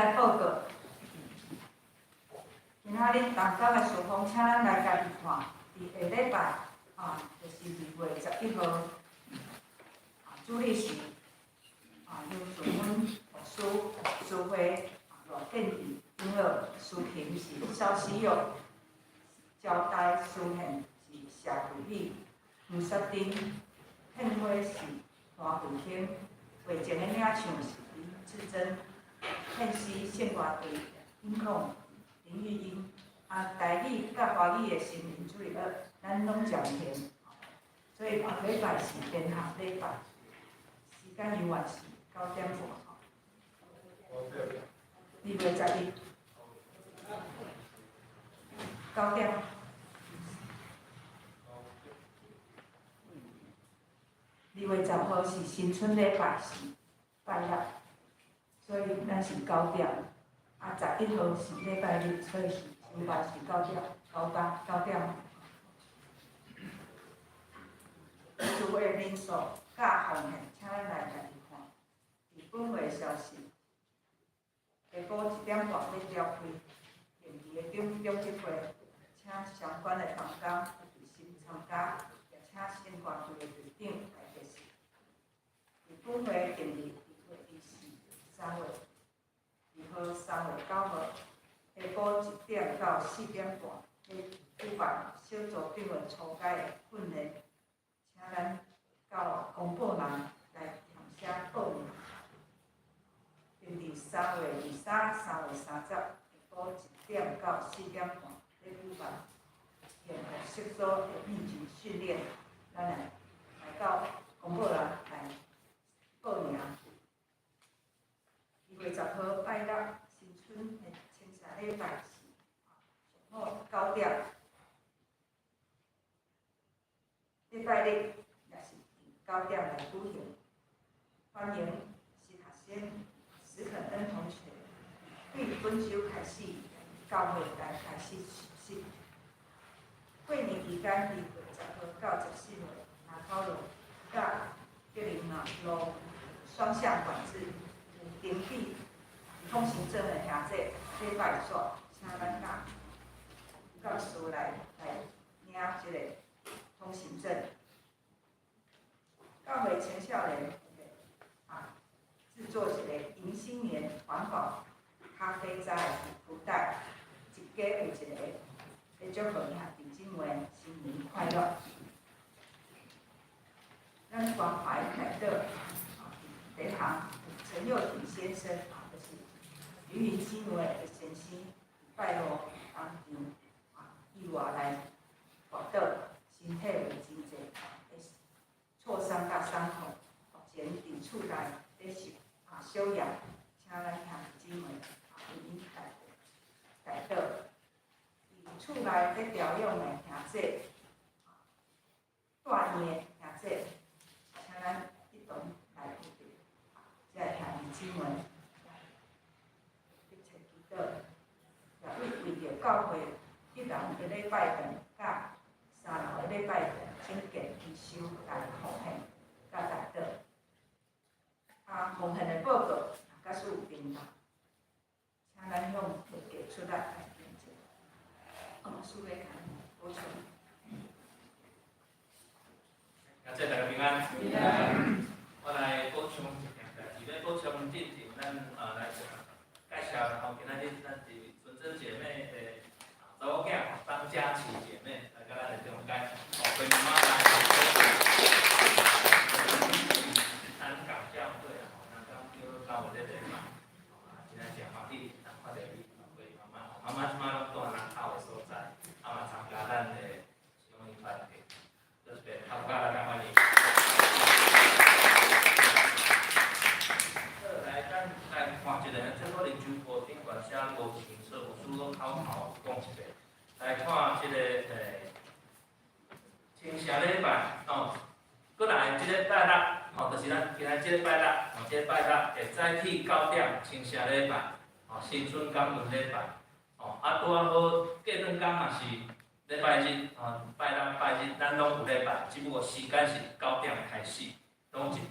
來報告。今仔日同工的事奉，請咱來家己看。佇下禮拜啊，就是2月11號，啊，主日是啊，由阮牧師蘇慧啊，羅建義長老，司琴是蕭希佑，招待司獻是謝慧美，黃雪珍，獻花是黃慧卿，會前的領唱是林志珍，獻詩聖歌隊音控林玉英，啊，台語佮華語的新人主日學，咱攏暫停，所以後禮拜是聯合禮拜，時間猶原是9點半。2月11，九點。2月10號是新春禮拜，是拜六，所以咱是九點。啊，11號是禮拜日，所以是禮拜是九點，九點九點。聚會人數佮奉獻，請咱來家己看。佇本會消息，下晡1點半欲召開定期的長長執會，請相關的同工有心參加，也請聖歌隊的隊長來出席。佇本會定日2月24 3月2號、3月9號，下晡1點到4點半，欲舉辦小組長的初階的訓練，請咱到公布欄來填寫報名。定佇3月23、3月30，下晡1點到4點半，欲舉辦幸福色素的秘籍訓練，咱來到公布欄來報名。2月10號拜六，新春的清社禮拜是上午9點。禮拜日也是9點來舉行。歡迎新學生史肯恩同學對本週開始教會來開始學習。過年期間，2月10號到14號，林口路佮吉林路雙向管制，有登記通行證的兄弟，禮拜煞，請咱甲教師來領這個通行證。教會青少年啊，製作一個迎新年環保咖啡渣的福袋，一家有一個，欲祝賀兄弟姊妹新年快樂。咱關懷代禱啊，第一項陳佑廷先生啊，就是云雲姊妹的先生，拜五當場啊意外來跋倒，身體有真濟的挫傷佮傷痛，目前佇厝內咧受啊休養，請咱兄弟姊妹啊為𪜶代禱。佇厝內咧調養的兄姐，住院的兄姐，請咱一同來為著這兄弟姊妹來一齊祈禱，也為著教會一樓的禮拜堂佮三樓的禮拜堂整建維修來奉獻佮代禱。啊，奉獻的報告，假使有病吧，請咱向會計出來來驗證。哦，蘇要甲補充。感謝大家平安。平安。我來補充一件代誌，欲補充進前咱來介紹吼，今仔日咱是純真姐妹的查某囝張佳琪姐妹來佮咱的中間，哦，陪媽媽來。南港教會吼，南港叫教會咧個嘛，啊，真正誠歡喜，通看著伊陪媽媽，媽媽這擺攏蹛南口的所在，啊嘛參加咱的相應團體，就是頭家來歡迎。好，來，咱來看一下，這可能周報頂懸寫無清楚，有輸攏口頭講一遍。來看這個清社禮拜吼，閣來這個拜六吼，就是咱今仔這個拜六，吼，這個拜六會早起9點清社禮拜，吼，新春感恩禮拜，吼，啊拄仔好過兩工嘛是禮拜日，吼，拜六拜日咱攏有禮拜，只不過時間是九點開始，攏一場，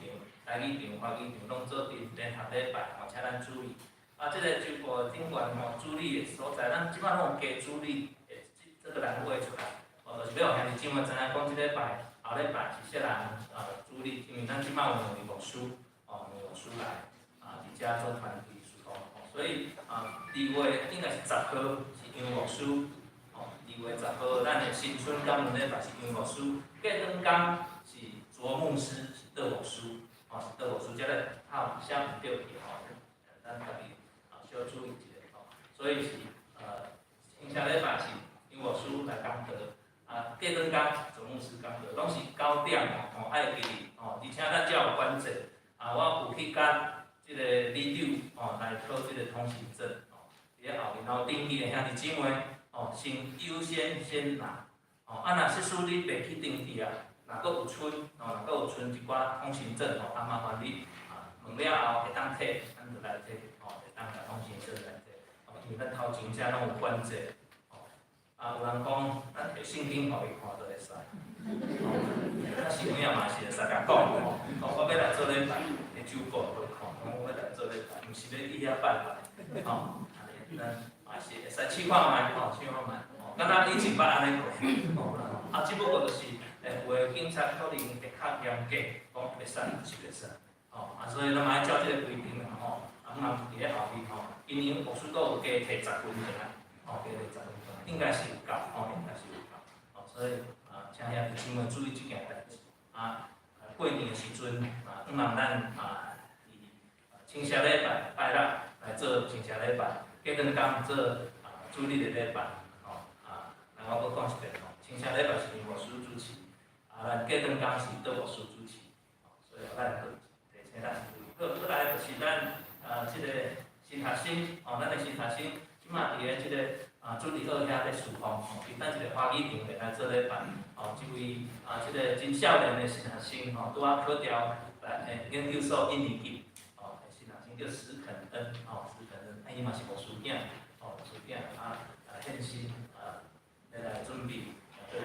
台語場、華語場攏做陣聯合禮拜，吼，請咱注意。啊，這个周部頂懸吼，主禮的所在，咱這擺攏有加主禮的這個欄位出來，哦，就是欲予兄弟姊妹知影講，這禮拜後禮拜是啥人啊主禮，因為咱這擺有兩位牧師，哦，兩位牧師來啊，佇遮做團體事工，所以啊，2月應該是10號是楊牧師，哦，2月10號咱的新春感恩禮拜是楊牧師，過兩工是卓牧師，是鄧牧師，哦，是鄧牧師，這個號寫毋對去吼，咱家己小注意一下吼，所以是上下禮拜是楊牧師來講道，啊，過兩工卓牧師講道，攏是9點吼，吼愛記得吼，而且咱遮有管制，啊，我有去佮這個里長吼來討這個通行證，吼，佇咧後面，然後登記的兄弟姊妹，吼，先優先先拿，吼，啊，若說使你袂去登記啊，若閣有賰，吼，若閣有賰一寡通行證吼，啊，麻煩你啊，問了後會當提，咱就來提，吼，會當共通行證來提，吼，因為咱頭前遮攏有管制，吼，啊，有人講，咱提聖經予伊看就會使，吼，啊，是有影嘛是會使共講，吼，我欲來做禮拜，會周報予看，講我欲來做禮拜，毋是欲去遐拜拜，吼，按呢，咱嘛是會使試看覓，吼，試看覓，吼，敢若以前捌按呢過，吼，啊，只不過就是，有的警察可能會較嚴格，講袂使就是袂使，吼，啊，所以咱嘛愛照這个規定啦，吼，啊，毋通佇咧後面吼，因為牧師閣有加提10分轉來，吼，加提十分轉來，應該是有夠，吼，應該是有夠，吼，所以啊，請兄弟姊妹注意這件代誌，啊，過年的時陣啊，向望咱啊，佇清社禮拜拜六來做清社禮拜，過兩工做啊主日的禮拜，吼，啊，那我閣講一遍吼，清社禮拜是楊牧師主持，啊，咱過兩工是鄧牧師主持，吼，所以咱閣提醒咱注意。好，閣來就是咱啊，這個新學生，吼，咱的新學生，這馬佇咧這個啊主日學遐咧事奉，吼，伊等一个華語場會來做禮拜，吼，這位啊，這個真少年的新學生，吼，拄仔考調來研究所一年級，吼，新學生叫史肯恩，吼，史肯恩，啊，伊嘛是牧師囝，吼，牧師囝啊，啊，獻身啊，欲來準備做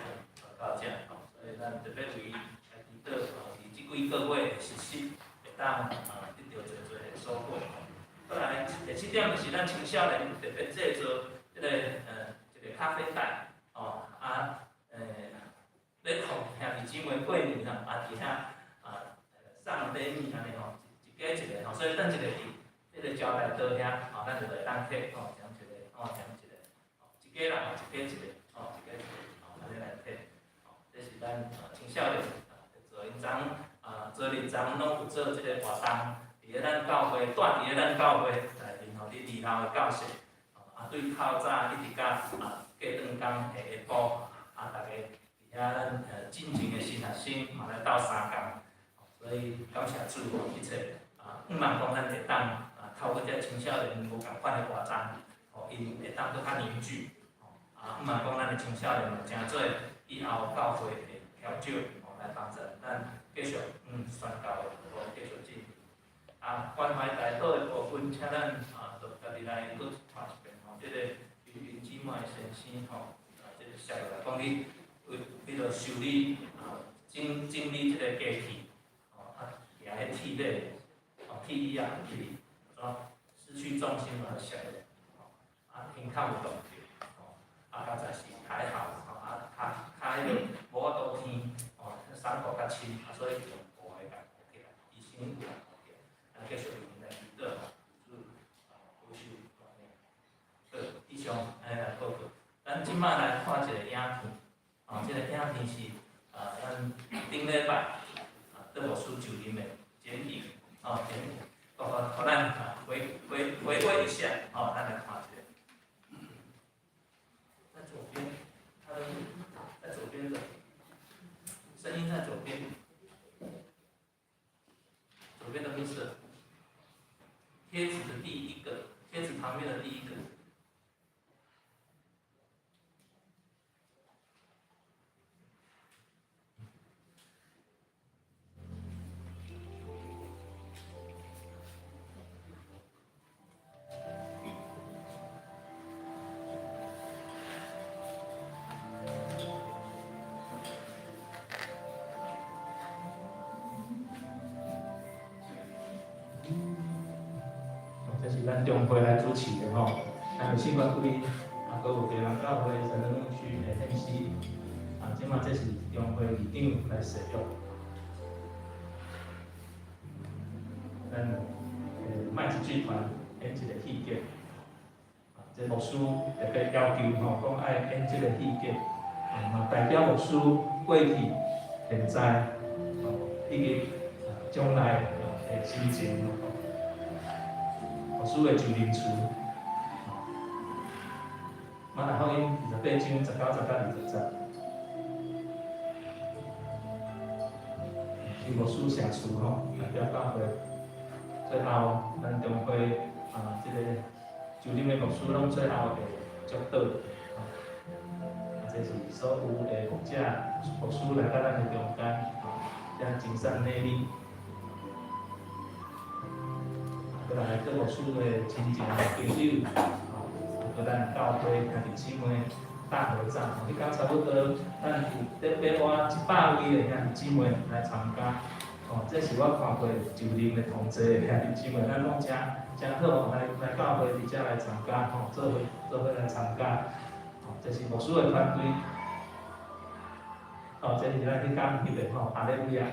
到遮，吼，所以咱特別為伊來祈禱，吼，佇這幾個月的實習，會當啊得著濟濟的收穫。閣來第七點就是咱青少年特別製作這個一個咖啡袋，吼啊咧予兄弟姊妹過年啊，啊佇遐啊送禮物按呢吼，一家一個吼，所以等一下佇這個招待桌遐，吼，咱就會當提吼，將一個，吼，將一個，吼，一家人吼，一家一個，吼，一家一個，吼，按呢來提，吼，這是咱青少年啊做，𪜶昨啊昨日昨攏有做這個活動，佇咧咱教會，蹛佇咧咱教會內面吼，佇二樓的教室，啊對透早一直到啊過兩工下晡，啊逐家佇遐咱進前的新學生嘛來鬥相共，所以感謝主一切啊，向望講咱會當啊透過這青少年無仝款的活動，吼𪜶會當閣較凝聚，啊向望講咱的青少年誠做以後教會的調整，吼來幫助咱繼續宣教的路繼續進行。啊，關懷代禱的部分，請咱啊，就家己來閣看一遍吼。這個劉雲姊妹先生吼，啊，這個寫落來講你為彼落修理啊，整整理這個機器，吼啊，舉彼鐵底，吼鐵椅啊，去，怎失去重心嘛，摔落，吼啊，胸口有動著，吼啊，佳哉是還好，吼啊，跤跤彼个無法度天，吼傷口較深，啊，所以用布來共裹起來，醫生有來裹起來。啊，繼續來祈禱，主啊，保守大命。好，以上按呢來報告。咱這擺來看一個影片，哦，這個影片是啊，咱頂禮拜啊，鄧牧師就任的剪影，哦，剪影，予咱啊回味一下，哦，咱來看一下。在左邊，他的在左邊的，聲音在左邊，左邊的 Mr。貼紙的第一個，貼紙旁邊的第一個。這是咱中會來主持的吼，咱有四關幾，啊，閣有別人教會三德牧區的獻詩，啊，這馬這是中會議長來設約。咱麥子劇團演一個戲劇，啊，這牧師特別要求吼，講愛演這個戲劇，啊，嘛代表牧師過去、現在，以及將來的心情。牧師的就任詞，馬太福音28章19節到20節，是牧師寫詞吼，代表教會。最後，咱中會啊，這個就任的牧師攏最後會祝禱，啊，這是所有的牧者、牧師來到咱的中間，啊，遮盡善禮禮。閣來各牧師的親情朋友，啊，閣咱教會兄弟姊妹大合唱，彼工差不多，咱有得百外100位的兄弟姊妹來參加。哦，這是我看過就任的同齊的兄弟姊妹，咱攏誠誠好，來來教會佇遮來參加，吼，做伙做伙來參加。哦，這是牧師的團隊。哦，這是咱彼工翕的吼，哈利路亞。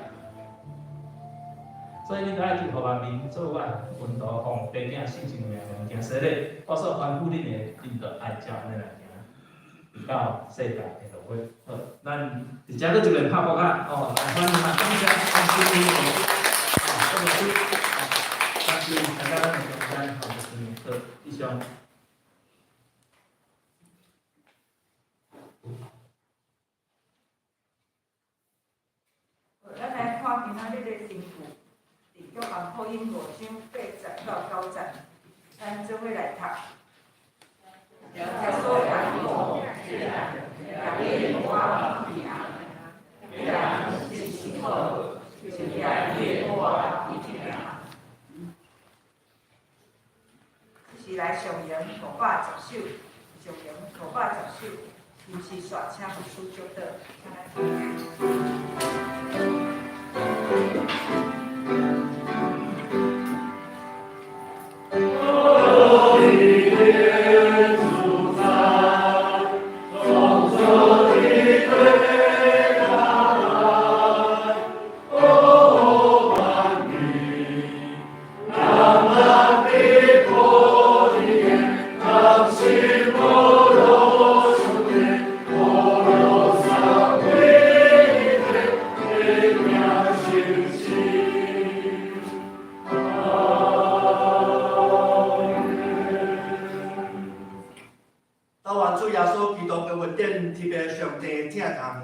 所以恁著愛去予萬民做我門徒，奉父子聖神的名互𪜶行洗禮。我所吩咐恁的，恁著愛照按呢來行，直到世界的落尾。好，咱佇遮閣一遍拍鼓仔，哦，來歡迎啊，感謝感謝啊，多謝，感謝大家咱的中間，吼，就是好，以上。咱來看今仔日的經句，佇約翰福音5章8節到9節，咱做伙來讀。耶穌共伊講：行你的軛去行，彼人一時好，就舉伊的軛去行。這是來上言510首，上言510首，毋是煞請牧師祝禱，請咱。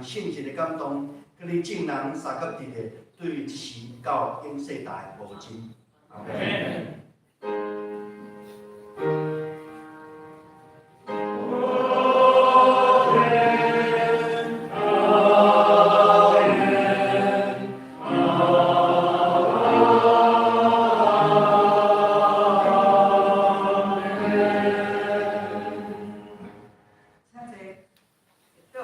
聖神的感動，佮你眾人相佮佇咧，對這時到永世代無盡。阿們。請坐。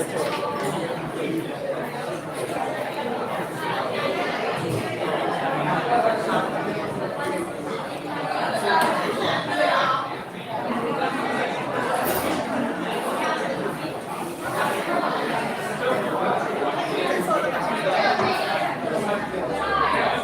做。